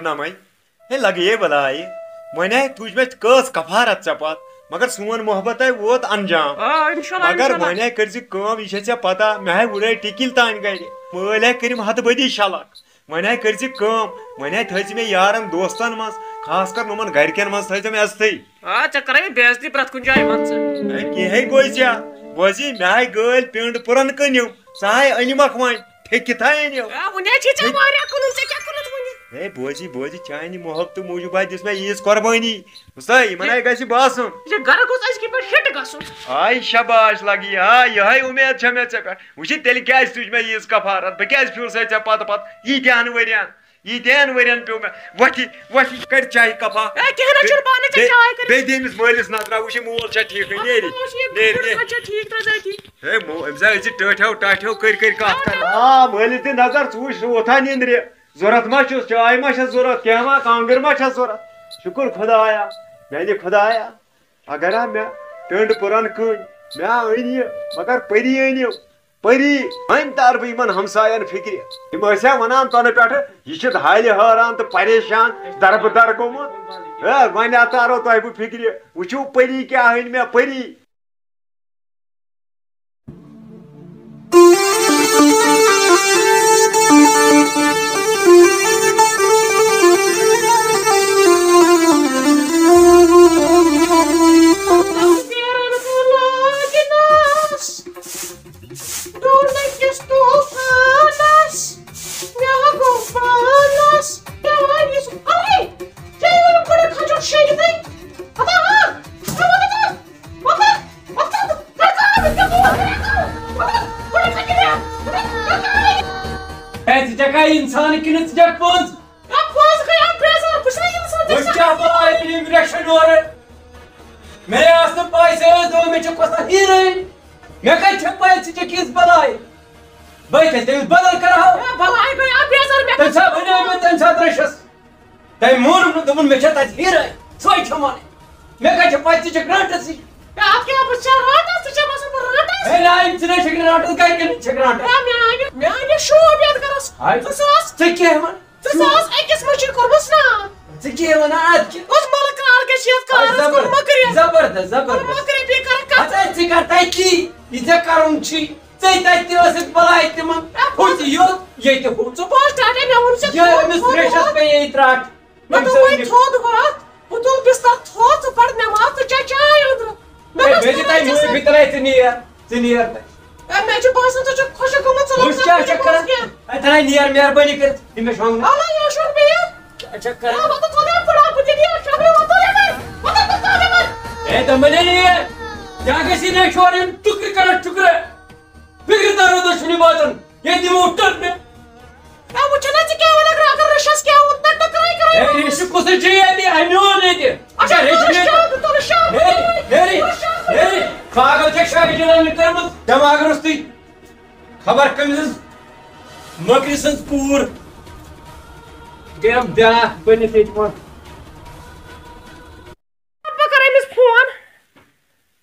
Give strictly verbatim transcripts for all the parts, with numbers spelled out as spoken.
نمے، ہے لگے بلاے۔ وۄنۍ آے تُج مےٚ کٔژ کفارت ژےٚ پتھ، مگر سون محبت آے ووت انجام۔ آ، انشاءاللہ، مگر انشاءاللہ۔ وۄنۍ آے کٔرۍ زِ کٲم، یہِ چھےٚ ژےٚ پتہ، مےٚ آے وُڈے ٹِکِلۍ تانۍ گرِ۔ مٲلۍ آے کٔرِم ہتہٕ بٔدی شلک۔ وۄنۍ آے کٔرۍ زِ کٲم، وۄنۍ آے تھٲے زِ مےٚ یارن دوستن منٛز، خاص کر نۄمن گرِکٮ۪ن منٛز تھٲے زِ مےٚ عزتھٕے۔ آ، ژےٚ کرے مےٚ بے عزتی پرٛٮ۪تھ کُنہِ جایہِ، وَن ژٕ۔ ہے، کینٛہہ ہے گوٚو ژےٚ۔ بوزی، مےٚ آے گٲلۍ پینٛڈ پُرن کٕنِو، ژٕ آے أنِمکھ وۄنۍ۔ ٹھیٚکِتھ ہا أنِو۔ آ، وُنہِ حظ چھِ ژےٚ واریاہ کٕنُن، ژےٚ کیٛاہ کٕنُتھ وُنہِ؟ ہے، بوزی، بوزی، چانہِ محبتہٕ موٗجوٗب ہا دِژ مےٚ ییٖژ قۄربٲنی۔ وُچھ سا، یِمن ہا گژھِ باسُن۔ یہِ گرٕ گوٚژھ أزکہِ پٮ۪ٹھ ہِٹ گژھُن۔ آے شاباش لگی، آ، یِہے اُمید چھےٚ مےٚ ژےٚ پٮ۪ٹھ۔ وُچھ، تیٚلہِ کیٛازِ تُج مےٚ ییٖژ کفارت؟ بہٕ کیٛازِ پھیوٗر سا ژےٚ پتہٕ پتہٕ ییٖتیٛاہن ؤرین؟ ییٖتیٛاہن ؤرین پیوٚو مےٚ۔ وۄتھی، وۄتھی، کڑ چایہِ کپا۔ اے، کینٛہہ نہ چھُنہٕ، بہٕ اَنہٕ ژےٚ بیٚیہِ، چاے کٔرِتھ۔ بیٚیہِ دِ أمِس مٲلِس نظرا، وُچھ، یہِ مول چھا ٹھیٖکھٕے، نیرِ، آ، یہِ نیرِ، گُرۍ نیرِ۔ ما چھا ٹھیٖک روزان ٹھیٖک؟ ہے، مو-، أمِس ہا أزِ ٹٲٹھیو ٹاٹھیو کٔرۍ کٔرۍ کتھ کران۔ آ، مٲلِس دِ نظر، ژٕ وُچھ، سُہ ووتھا نیٚنٛدرِ۔ ضروٗرت ما چھُس؟ چاے ما چھَس ضروٗرت؟ کینٛہہ ما، کانٛگٕر ما چھَس ضروٗرت؟ شُکُر خۄدایا، میانہِ خۄدایا، اگر ہا مےٚ ٹٔنٛڈ پُرن کٕنۍ، مےٚ ہا أنۍ یہِ، مگر پٔری أنِو، پٔری۔ وۄنۍ تارٕ بہٕ یِمن ہمساین فِکرِ۔ یِم ٲسۍ ہا وَنان تۄنہٕ پٮ۪ٹھٕ، یہِ چھُ حالہِ حٲران تہٕ پریشان، دربہٕ در گوٚمُت۔ ہے، وۄنۍ ہا تارو تۄہہِ بہٕ فِکرِ، وٕچھِو پٔری کیٛاہ أنۍ مےٚ، پٔری۔ ڈوٗنہٕ کِس طوفانس، مےٚ ہا گوٚو پانس پیوان یُس۔ اَوَے، ژےٚ یہِ کھۄڈٕ کھجُر شیٚنٛگۍ دٕے۔ ہتا، ہا، ہا، وۄتھ، وۄتھ، وۄتھ، وۄتھ، وۄتھ، وۄتھ، وۄتھ، وۄتھ، وۄتھ، وۄتھ، وۄتھ، وۄتھ۔ اے، ژٕ چھکھا انسان کِنہٕ ژٕ چھکھ پٔنٛز؟ نہ، پوٚز گٔیو بیزار، بہٕ چھُس نہٕ یِم سونٛچان۔ وۄنۍ کیٛاہ بلاے ییٚلہِ یِم رٮ۪شن اورٕ؟ مےٚ ٲس نہٕ پَے، ژےٚ ٲس دوٚپمُت مےٚ چھِ کھۄژان ہیٖرٲنۍ۔ مےٚ کَتہِ چھےٚ پَے ژٕ چھَکھ یِژھ بلاے؟ بہٕ کیٛاہ تٔمِس بدل کَرٕ ہا؟ ہے، بلاے گٔیو بیزار، مےٚ تٔمۍ ساتہٕ وَنیو مےٚ تَمہِ ساتہٕ رٔچھَس۔ تٔمۍ مونُم نہٕ، دوٚپُن مےٚ چھےٚ تَتہِ ہیٖرٲنۍ، سۄے چھےٚ وَنٕنۍ۔ مےٚ کَتہِ چھےٚ پَے ژٕ چھَکھ رانٛٹَس ہِش؟ ہے، اَتھ کیٛاہ، بہٕ چھَس رانٛٹَس، ژٕ چھَکھ باسان بہٕ رانٛٹَس؟ ہے، نہ، ژٕ نَے چھَکھ نہٕ رانٛٹَس، گَرِکٮ۪ن ہٕنٛدۍ چھَکھ رانٛٹَس۔ ہے، میٛانہِ، میٛانہِ شوٗب یَتھ گَرَس۔ ہے، ژٕ ساس۔ ژٕ کیٛاہ وَن؟ ژٕ ساس أکِس منٛز چھُے کوٚرمُت سرٛان۔ ژٕ کیٛاہ وَنان اَدٕ کیٛاہ؟ اوس مَلہٕ کرٛال کیٛاہ چھِ یَتھ ہے، کارَس کوٚر زبر-، مۄکٕر یَتھ۔ زبردست، زبردست۔ کوٚر مۄکٕر یَتھ، بیٚیہِ کَرَکھ کَتھ۔ اَدٕ ژٕ کَر تَتی، یہِ ژےٚ کَرُن چھُے، ژےٚ تَتہِ تہِ ٲسٕکھ بَلاے تِمَن۔ ہے، ہُہ تہِ یوٚت، ییٚتہِ ہُہ۔ ژٕ بوز ٹاٹے، مےٚ ووٚن ژےٚ یہِ تھوٚد، أمِس تھوٚد، رٮ۪شَس تھوٚد۔ پیٚیے ترٛٹھ۔ مےٚ أمۍ دوٚپ، سۭتۍ وۄنۍ أمِس تھوٚد گوٚو اَتھ، بہٕ تُلہٕ بِستَر تھوٚد، ژٕ پَر نٮ۪ماز، ژٕ چےٚ چاے أنٛدرٕ۔ مےٚ ہے، دوٚپ، مےٚ دِ ژٕ تۄہہِ رَچھ مٲفی، ژٕ۔ تۄہہِ ژٕ نیر، ژٕ نیر تۄہہِ۔ ہے، مےٚ چھُ باسان، ژٕ چھُکھ خۄشک گوٚمُت، ژٕ وٕچھ لوٚگ کیٛاہ نہٕ چھَکھ کَران؟ کینٛہہ۔ ہے، تۄہہِ نیر مہربٲنی کٔرِتھ، یہِ مےٚ چھُ وَنُن۔ اللہ یوشور بیٚیہِ۔ کیٛاہ چھَکھ کَران؟ ہے، وۄنۍ تہٕ خۄداے پھٕڑاو، بہٕ تہِ نیر، شۄنٛگرٕ وۄنۍ تُل یَپٲرۍ، وۄنۍ تہٕ تُل یَپٲرۍ۔ ہے، دوٚپمَے نہ یہِ، یہِ گژھِ نہ شورٕ یُن، ٹُکرِ کَران ٹُکرٕ۔ فِکرِ تَرو تۄہہِ چھُنہٕ باسان، ییٚتہِ دِمو ٹٔکرِ۔ ہے، وٕچھ نا ژٕ کیٛاہ وَنَکھ، اگر رٔچھَس کیٛاہ ووٚن، نہ ٹٔکرَے کَرو۔ ہے، ریشہِ کُسٕے چھُے ییٚتہِ؟ ہے، میون ییٚتہِ۔ اچھا، اچھا، ریشہِ تُلُس میون۔ شاو، تُلُس شاو۔ نیرِ، نیرِ، نیرِ۔ پاگل چھےٚ شاہی جنابن کٔرمٕژ، دٮ۪ماغ روٚستُے۔ خبر کٔمۍ سٕنٛز مٔکرِ سٕنٛز کوٗر۔ گٔیم بیٛاکھ بٔنِتھ ییٚتہِ وۄنۍ۔ بہٕ کَرٕ أمِس فون۔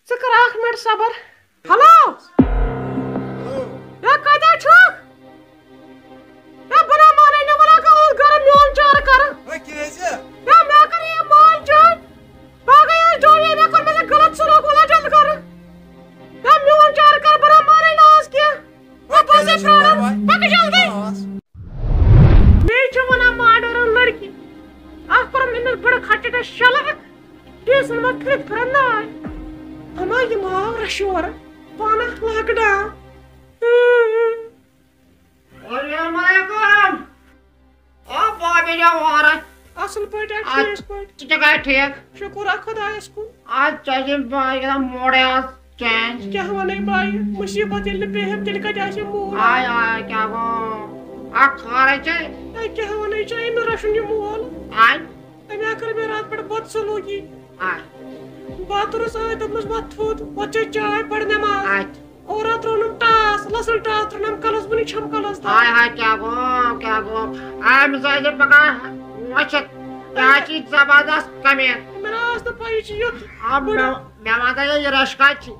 ژٕ کر اکھ منٹ صبر۔ ہیلو۔ ہے، کتہِ چھُکھ؟ ہے، بہٕ نہ مانے نہٕ، وَلہٕ گوٚو گرٕ میون چارٕ کرٕ۔ ہے، کیٛازِ؟ ہے، مےٚ کٔر یہِ مٲلۍ چٲنۍ۔ بہٕ گٔیَس ڈوٗنۍ، مےٚ کوٚر مےٚ سۭتۍ غلط سلوک، وَلہٕ جلد کرٕ۔ ہے، میون چارٕ کر، بہٕ نہ مانے نہٕ آز کینٛہہ۔ ہے، بہٕ ٲسَے پرٛاران، پَکہٕ جلدی۔ مےٚ چھِ وَنان ماڈٲرٕن لڑکی۔ اکھ کوٚرُم أمِس بٕڑٕ خرچہٕ شےٚ لَچھ۔ ٹیٖسَن منٛز کھٔتۍ پھِرَن ناے۔ اما یہِ ماو رَشہِ اورٕ پانہٕ لاک ڈاوُن۔ السلام علیکم۔ او بابی جان وارٕ۔ اَصٕل پٲٹھۍ، آ، ٹھیٖک پٲٹھۍ۔ ژٕ چھَکھا ٹھیٖک؟ شُکُر اَتھ خۄدایَس کُن۔ آ، ژےٚ چھِ بہٕ یَتھ موڈَے آز چینج۔ کیٛاہ وَنَے بہٕ یہِ؟ مُصیٖبت ییٚلہِ نہٕ پیٚیہِ ہَم، تیٚلہِ کَتہِ آسہِ مول؟ آے، آے، کیٛاہ گوٚو؟ اَکھ خارٕے چھے۔ ہے، کیٛاہ وَنَے ژےٚ؟ أمِس رَچھُن یہِ مول۔ آے۔ أمۍ ہا کٔر مےٚ راتہٕ پٮ۪ٹھ بدسلوٗکی۔ آ۔ بہٕ ہا توٚرُس ٲدۍ، دوٚپمَس، "وۄتھ تھوٚد، وۄتھ چےٚ چاے، پَر نٮ۪ماز۔" اَتہِ۔ اورٕ ہا ترٛوونَم ٹاس، لۄسُل ٹاس ترٛوونَم کَلَس، وٕنہِ چھَم کَلَس دَگ۔ ہاے ہاے، کیٛاہ گوٚو، کیٛاہ گوٚو؟ آ، أمِس ٲسۍ زِ پَکان وٕچھِتھ، یہِ حظ چھِ زبردست کمین۔ مےٚ نہ ٲس نہٕ پَیی چھِ یُتھ۔ آ، مےٚ، مےٚ وَن تہٕ یہِ رَش کَتہِ چھِ؟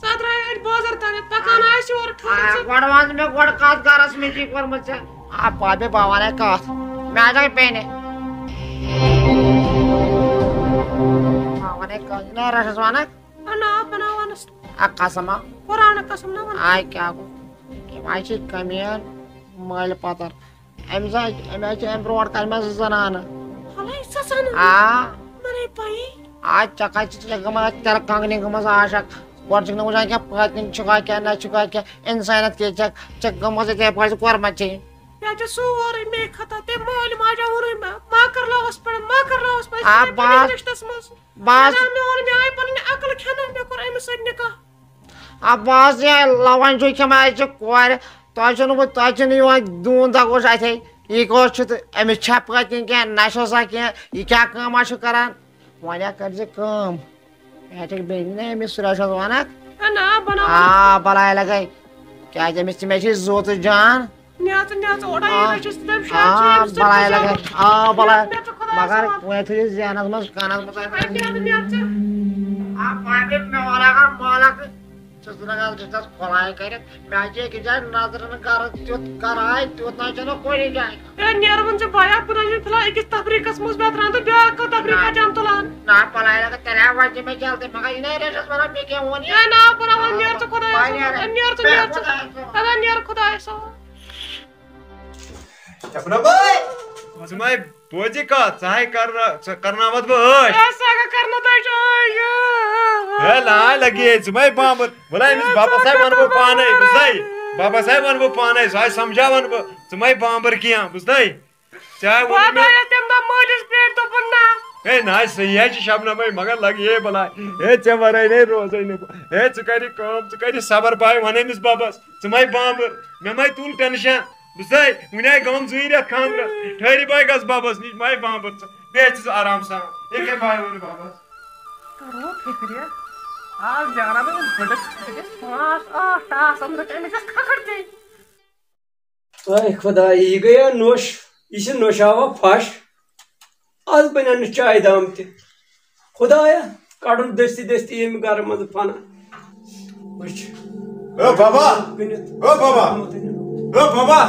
ژٕ درٛاے اَتہِ بازر تانٮ۪تھ، پَکان آسہِ اورٕ ٹھوٗل آ، ژٕ۔ گۄڈٕ وَن ژٕ مےٚ گۄڈٕ کَتھ گَرَس منٛز چھِ کوٚرمُت ژےٚ؟ آ، پاپے، بہٕ وَنَے کَتھ۔ مےٚ حظ آے بیٚنہِ۔ وَنے کٲنٛسہِ نہٕ رَچھَس وَنان۔ اَنا، بَناوانَس۔ اَ، قسم ہا۔ قرآن قسم نہ وَن۔ آے کیٛاہ گوٚو؟ یِم آے چھِ کٔمیٖن مٲلۍ پَتَر۔ أمِس آے، أمۍ آے چھِ اَمہِ برونٛٹھ کَرِمَژٕ زٕ زَنانہٕ۔ ہَلَے، زٕ زَنانہٕ؟ آ۔ مےٚ نَے پَیی۔ آ، ژےٚ کَتہِ چھِ، ژےٚ گٔمٕژ تیٚلہِ کَنٛگنہِ گٔمٕژ عاشق۔ گۄڈٕ چھُکھ نہٕ وٕچھان کینٛہہ، پٔتۍ کِنۍ چھُکھا کینٛہہ، نہ چھُکھا کینٛہہ، اِنسانیت کیٛاہ چھَکھ، ژےٚ گٔمٕژ یِتھَے پٲٹھۍ ژٕ کۄرمَت چیٚنۍ۔ مےٚ چھُ سورُے مے خطا، تٔمۍ مٲلۍ ماجہِ ووٚنُے مےٚ، ما کَر لوس پٮ۪ٹھ، ما کَر لوس پٮ۪ٹھ، آ، ژٕ بَس۔ رِشتَس منٛز۔ بَس۔ مےٚ دوٚپ، مےٚ ووٚن، مےٚ آیہِ پَنٕنۍ عقل کھٮ۪نہٕ، مےٚ کوٚر أمِس سۭتۍ نِکاح۔ آ، بَس، یہِ لَوان چھُ کھٮ۪مہٕ اَسہِ کورِ، تۄہہِ چھُنہٕ وۄنۍ، تۄہہِ چھُنہٕ یِوان دوٗن دَگوش اَتھے، یہِ کۄس چھُ تہٕ أمِس چھا پٔتۍ کِنۍ کینٛہہ، نہ چھُ سا کینٛہہ، یہِ کیٛاہ کٲمہ چھُ کَران؟ وۄنۍ ہا کٔرۍ زِ کٲم، اَتہِ بیٚنہِ نہ أمِس سُہ رَچھَس وَنَکھ۔ اے نہ، بَناو۔ آ، بَلاے لَگَے، کیٛازِ أمِس تہِ مےٚ چھِ زُو تہٕ جان۔ نیا ژٕ، نیا ژٕ، اورے آ، یہِ رٔچھِتھ تٔمۍ شاید چھُ آ، أمِس سۭتۍ بَلاے گُزارُن۔ لَگَے، آ، بَلاے، مےٚ چھُ خۄدایَس مگر حوالہٕ۔ وۄنۍ تھٲیِو ذہنَس منٛز، کَنَس منٛز۔ وۄنۍ نیر، نیر ژٕ۔ آ، وۄنۍ گٔے مےٚ وَنان اگر مالَک ژٕ ژٕ نہ گژھ دِژ نَس کھۄلایہِ کٔرِتھ، مےٚ چھِ أکِس جایہِ نظرٕ نہٕ گرٕ تیُتھ گرٕ آے، تیُتھ نہ چھُنہٕ کُنہِ جایہِ۔ ہے، نیرٕ وۄنۍ ژٕ بیا، بہٕ نہ چھُس فِلحال أکِس تفریٖقس منٛز بیتران تہٕ بیٛاکھ کانٛہہ تفریٖقا نہ۔ چھَم تُلان۔ نہ، پَلایہِ لَگَن تیٚلہِ ہا وَنہِ مےٚ جلدی، مگر یہِ نَے ریٚجَس وَنان مےٚ کیٛاہ ووٚن یہِ۔ ہے، نہ، بہٕ نہ وَنہٕ، نیر ژٕ خۄدایَس بہٕ حوالہٕ، نیرٕ۔ ہے، نیر ژٕ، نیر ژٕ۔ خۄدایَس حوالہٕ۔ اَدٕ ہا نیر خۄدایَس حوالہٕ۔ سپنا بٲے! ژٕ مَے بوزِ کَتھ، ژٕ ہاے کرنا-، ژٕ کرناوَتھ بہٕ عٲش۔ ہے، سا گا کرنہٕ تۄہہِ چھُ عٲش۔ ہے، لاے لگی ہے، ژٕ مَے بامبر۔ وَلہٕ أمِس بابا صاحب وَنہٕ بہٕ پانَے، بوٗزتھا؟ بابا صاحب وَنہٕ بہٕ پانَے، سُہ آسہِ سَمجھاوَن بہٕ۔ ژٕ مَے بامبر کینٛہہ، بوٗزتھا؟ ژےٚ ووٚن مےٚ۔ بابا ییٚلہِ تَمہِ دۄہ مٲلِس پیٹھ دوٚپُن نہ۔ ہے، نہ، صحیح حظ چھِ شبنم، مگر لگہِ ہے بَلاے۔ ہے، ژےٚ وَرٲے نَے روزَے نہٕ بہٕ۔ ہے، ژٕ کَر یہِ کٲم، ژٕ کَر یہِ صبر، بہٕ ہاے وَنہٕ أمِس بَبَس۔ ژٕ مَے بامبر، مےٚ مَے تُل ٹٮ۪نشَن۔ بہٕ چھُسَے وٕنہِ آے گٔمٕژ زٕے رٮ۪تھ خانٛدرَس۔ ٹھٔہرِ بہٕ آے گژھٕ بَبَس نِش، مَے بامبر ژٕ۔ بیٚہہ ژٕ آرام سان۔ ییٚکیٛاہ بہٕ آے وَنہٕ بَبَس۔ کرو فِکرِ۔ آز زینہ بہٕ یِم بٔڑٕ پانٛژھ ٲٹھ ٹاس، أنٛدرٕ کَنہِ گژھِ کھکھٕر تہِ۔ اے خۄدایا، یہِ گٔیا نوٚش، یہِ چھِ نوٚشاوان پھش۔ از بنن نہٕ چایہِ دام تہِ۔ خۄدایا، کڑُن دٔستی دٔستی ییٚمہِ گرٕ منٛز پناہ۔ وٕچھ۔ او بابا، کٕنِتھ۔ او بابا، او بابا،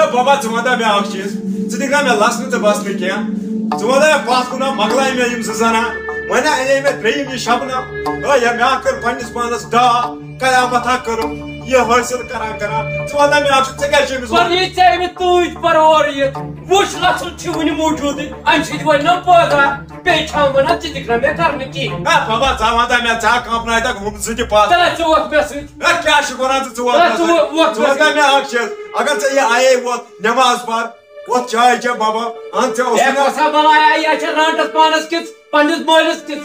او بابا، ژٕ وَنتا مےٚ اکھ چیٖز؟ ژٕ دِکھ نا مےٚ لَسنہٕ تہٕ بَسنہٕ کینٛہہ؟ ژٕ وَنتا مےٚ پَتھ کُن ہا مۄکلایہِ مےٚ یِم زٕ زَنان؟ وۄنۍ ہا اَنے مےٚ ترٛیٚیِم یہِ شبنم۔ او یا مےٚ ہا کٔر پنٛنِس پانَس ڈاکھ۔ قیامت ہا کٔرٕم یہِ حٲصِل کران کران۔ ژٕ وَن تہٕ مےٚ اکھ چیٖز، ژٕ کیٛازِ چھِ أمِس وَنان؟ وۄنۍ یہِ ژےٚ أمِس تۭتۍ پرور یہِ وٕچھ، لَژھُن چھُ وٕنہِ موٗجوٗدٕے، اَمہِ سۭتۍ وَنہِ نہ پَگاہ، بیٚیہِ چھَم وَنان ژٕ دِکھ نہ مےٚ کرنہٕ کِہیٖنۍ۔ ہے بابا، ژٕ وَن تہٕ مےٚ، ژٕ ہا کانٛپناوتَکھ ہُم زٕ تہِ پَتھ۔ تَلہ ژٕ وۄتھ مےٚ سۭتۍ۔ ہے کیٛاہ چھُ وَنان ژٕ، ژٕ وۄتھ تَلہ مےٚ ژٕ سۭتۍ؟ وۄتھ، وۄتھ ژٕ وَن مےٚ سۭتۍ۔ تہٕ مےٚ اکھ چیٖز، اگر ژےٚ یہِ آیے وۄتھ، نٮ۪ماز پَر، وۄتھ چاے چےٚ بابا، اَن ژےٚ اوسُے ہے نہ۔ کۄسا بَلایا، یہِ چھےٚ رانٛٹَس پانَس کِژھ؟ پننِس مٲلِس تہِ۔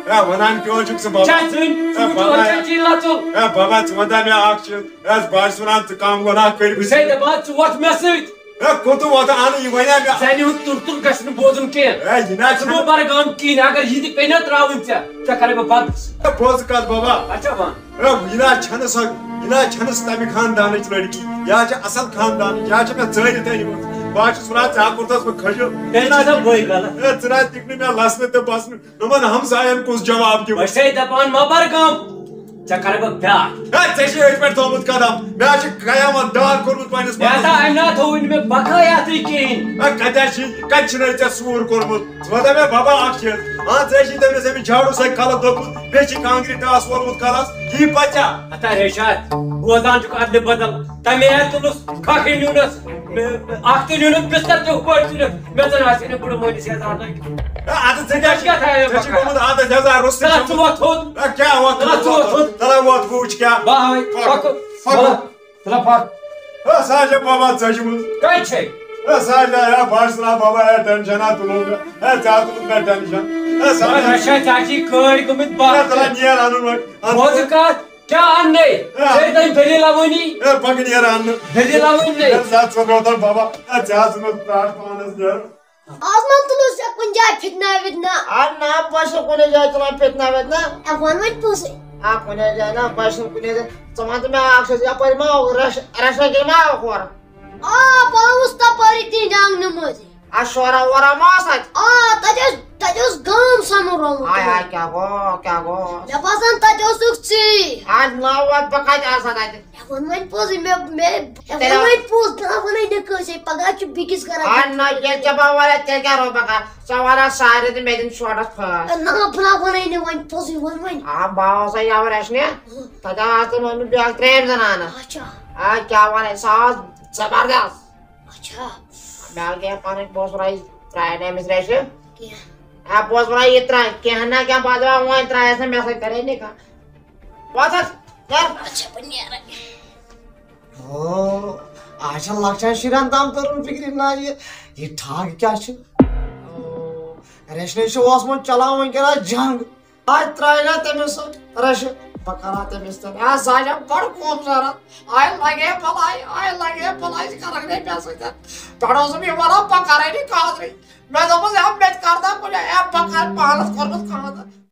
ہے، وَنان کیٛاہ چھُکھ ژٕ بابا؟ چھا زٔنۍ؟ ہے، موٗجوٗد بابا۔ چھا چی لَژُل؟ ہے، بابا، ژٕ وَن تہٕ مےٚ اَکھ چیٖز۔ ہے، بہٕ حظ چھُس وَنان، ژٕ کَم گۄناہ کٔرۍ مٕتۍ۔ ژے دَپان، ژٕ وۄتھ مےٚ سۭتۍ۔ ہے، کوٚت وۄتہٕ اَنہٕ یہِ وَنیا مےٚ؟ زَنہِ ہُنٛد تُرتُل گژھِ نہٕ بوزُن کینٛہہ۔ ہے، یہِ نہ ژٕ چھُنہٕ۔ گوٚو بَرٕ گام کِہیٖنۍ، اگر یہِ تہِ پیٚیہِ نا ترٛاوٕنۍ ژےٚ، ژےٚ کَرَے بہٕ بَد۔ ہے، بوز کَتھ بابا۔ اچھا وَن۔ ہے، یہِ نہ چھَنہٕ سۄ، یہِ نہ چھَنہٕ سۄ تَمہِ خاندانٕچ لٔڑکی۔ یہِ حظ چھِ اَصٕل خاندانٕچ، یہِ حظ چھِ مےٚ ژٲرِتھ أنۍ مٕژ۔ بہٕ حظ چھُس وَنان، ژےٚ ہا کوٚرتھَس بہٕ خٔجِل۔ تیٚلہِ چھُ سا بٕے غلط۔ ہے، ژٕ نہ حظ دِکھ نہٕ مےٚ لَسنہٕ تہٕ بَسنہٕ۔ دوٚپُن، ہمساین کُس جواب دِمہٕ؟ بہٕ چھسے دپان، مہ بر غم، ژےٚ کرے بہٕ بیاکھ۔ ہے، ژےٚ چھے أتھۍ پٮ۪ٹھ تھوٚومُت قدم، مےٚ حظ چھِ قیامت دار کوٚرمُت پننِس مےٚ پانس۔ ہسا امہِ نہ تھوٚوُے نہٕ مےٚ بقایا تُہۍ کِہیٖنۍ۔ ہے، کتہِ حظ چھِ، کتہِ چھِنہٕ ژےٚ سوٗر کوٚرمُت؟ ژٕ وَن تہٕ مےٚ بابا اکھ چیٖز، اہن ژےٚ چھِ تٔمِس أمِس جھاڑو سۭتۍ کلہٕ دوٚگمُت، بیٚیہِ چھِ کانٛگرِ ٹاس ووٚلمُت کلس، یی پتہ۔ ہتا ریشاد، بوزان چھُکھ ادلہِ بدل، تمے ہا تُلُس کھکھٕے نیونس، مےٚ، اکھ تہِ نیونس بستر تہِ ہُپٲرۍ تُلِتھ۔ مےٚ زَن آسہِ ہے نہٕ بُڈٕ مٲلِس یَزار لٲگِتھ۔ ہے، اَدٕ ژےٚ کیٛاہ ژٕ کیٛاہ تھایے ژےٚ چھِ بکار؟ گوٚمُت عادت یَزار روٚستُے ژٕ ہا ژٕ کھیوٚمُت۔ وۄتھ تھوٚد۔ ہے، کیٛاہ وۄتھ ژٕ ہا ژٕ وۄتھ وۄتھ تھوٚد؟ تھوٚد۔ تَلہ وۄتھ وٕچھ کیٛاہ۔ بہہ ہاے، پَکھ۔ پَکھ۔ پَکھ۔ تَلہ پَکھ۔ ہے، سُہ ہا چھےٚ بابا ژَجمٕژ۔ کَتہِ چھے؟ ہے، سُہ ہا چھےٚ، ہے، بہٕ ہا چھُس وَنان بابا، ہے، ٹٮ۪نشَن ہا تُلُن مےٚ۔ ہے، ژےٚ ہا تُلُتھ مےٚ ٹٮ۪نشَن۔ ہے، سُہ ہا ہے، چھےٚ۔ اچھا، ژےٚ چھِی کٲڑۍ گٔمٕتۍ ہے، بَتھ۔ تَلہ نیر اَنُن وۄنۍ۔ اَنُن بوزٕ وۄنۍ۔ کَتھ؟ کیٛاہ اَننَے؟ ہے، ژےٚ تۄہہِ دٔلیٖل اَوٲنی؟ ہے، پَکھ نیر اَننہٕ۔ دٔلیٖل اَوٲنی؟ ہے، زیادٕ ژٕ روتَر بابا۔ ہے، ژےٚ ہا ژٕ مےٚ پرٛاٹھ پانَس نیر۔ آز ما تُلُو ژےٚ کُنہِ جایہِ فتنہ وِتنہ؟ آ، نہ، بہٕ چھُس نہٕ کُنہِ جایہِ تُلان فتنہ وِتنہ۔ اے، وَن وۄنۍ پوٚزُے۔ آ، کُنہِ جایہِ نہ، بہٕ چھُس نہٕ کُنہِ جایہِ۔ ژٕ وَن تہٕ مےٚ اَکھ چیٖز، یَپٲرۍ ما آو رش-، رشا گِل ما آو ہورٕ؟ آ، بہٕ آوُس تَپٲری تِہِنٛدِ آنٛگنہٕ مٔنٛزۍ۔ آ، شورا وورا ما اوس اَتہِ؟ آ، تَتہِ اوس، تَتہِ اوس گام سَمُن رومُت۔ ہاے ہاے، کیٛاہ گوٚو، کیٛاہ گوٚو؟ مےٚ باسان، تَتہِ اوسُکھ ژٕے۔ آ، نہ، وۄنۍ بہٕ کَتہِ آسہٕ ہا تَتہِ؟ وَن وۄنۍ پوٚزُے، مےٚ، مےٚ، ہے، وَن تیٚلہِ وۄنۍ پوٚز، بہٕ نہ وَنَے نہٕ کٲنٛسے، پَگاہ چھُ بیٚکِس گَرَس آ، نہ، ییٚلہِ ژےٚ بہٕ وَنَے، تیٚلہِ کیٛاہ روٗد پَکان؟ ژٕ وَنان سارے تہٕ مےٚ دِن شوٹَس پھٲس۔ نہ، بہٕ نہ وَنَے نہٕ وۄنۍ پوٚزُے، وَن وۄنۍ۔ آ، بہٕ آوُس یَوٕ رَچھنہِ، تَتہِ آسہٕ تِم ٲسمٕتۍ بیٛاکھ ترٛیٚیِم زَنانہٕ۔ اچھا۔ آ، کیٛاہ وَنَے، سۄ ٲس زبردست۔ اچھا۔ مےٚ گٔے پَنٕنۍ، بہٕ اوسُس وَنان، یہِ ترٛایہِ نہٕ أمِس رَچھِ۔ کینٛہہ۔ آ، بہٕ اوسُس وَنان، یہِ ترٛایہِ، کینٛہہ نہ کینٛہہ، بہٕ دَپان، وۄنۍ ترٛایَس نہٕ، مےٚ سۭتۍ کَرے نِکاح۔ وَتھ حظ، نیرٕ۔ اچھا، بہٕ نیرٕ۔ او، آز چھا لۄکچن شُرٮ۪ن تام توٚرمُت فِکرِ، نہ یہِ، یہِ ٹھگ کیٛاہ چھِ؟ او، ریشنہِ چھُ اوسمُت چلاوان وٕنکیٚنس جنگ۔ آز ترٛایہِ نا تٔمِس سُہ ریشہِ، بہٕ کرٕ ہا تٔمِس سۭتۍ۔ آ، سُہ آسہِ ہا بڑٕ خوٗبصوٗرت۔ آے لگے بلاے، آے لگے بلاے، ژٕ کرکھ نے مےٚ سۭتۍ۔ پٮ۪ٹھٕ اوسُم یہِ وَنان، بہٕ کرے نہٕ خاندرٕے۔ مےٚ دوٚپمَس، ہے، مےٚ تہِ کر تام کُنہِ، ہے، بہٕ کرٕ پانَس کوٚرمُت خاندر۔